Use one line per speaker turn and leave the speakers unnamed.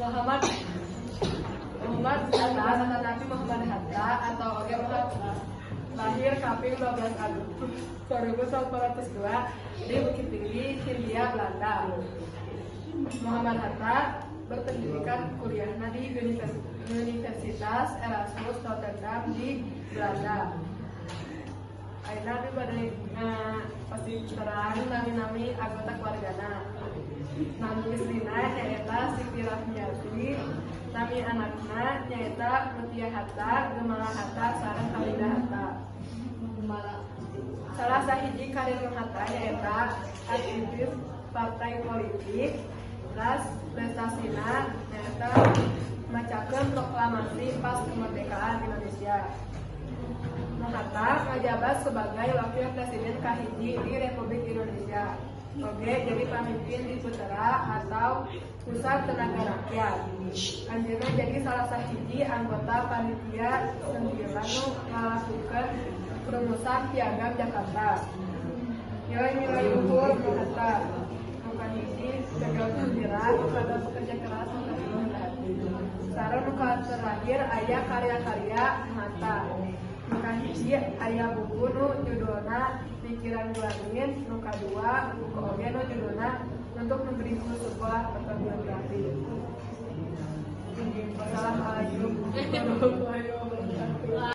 Muhammad Muhammad Hatta atanapi Muhammad Hatta atau oge Muhammad lahir kaping 12 Agustus 1802 di Bukittinggi, Hindia Belanda. Muhammad Hatta berpendidikan kuliahna di Universitas Erasmus Rotterdam di Belanda. Ayeuna abdi bade pasti terang nami-nami anggota keluargana. Nami istrina nyaeta Siti Rahmiati, nami anakna nyaeta Mutia Hatta, Gemala Hatta, sareng Halida Hatta.
Gemala.
Salah sahiji karir Hatta nyaeta aktivis partai politik, teras prestasina nyaeta macakeun proklamasi pas kemerdekaan Indonesia. Hatta ngajabat sebagai wakil presiden kahiji di Republik Indonesia. Oge jadi pamimpin di Putera atau Pusat Tenaga Rakyat. Anjeunna jadi salah sahiji anggota panitia sembilan nu ngalakukeun perumusan Piagam Jakarta. Nilai-nilai luhur Hatta. Nu kahiji, tegal pikiran, nu kadua, bekerja keras, nu katilu, rendah hati. Sareng nu terakhir aya karya-karya Hatta. Nu kahiji aya buku nu judulna Pikiran Gulanin, nu kadua buku oge nu judulna Untuk Memberiku Sebuah Autobiografi. Wassalamualaikum warahmatullahi wabarakatuh.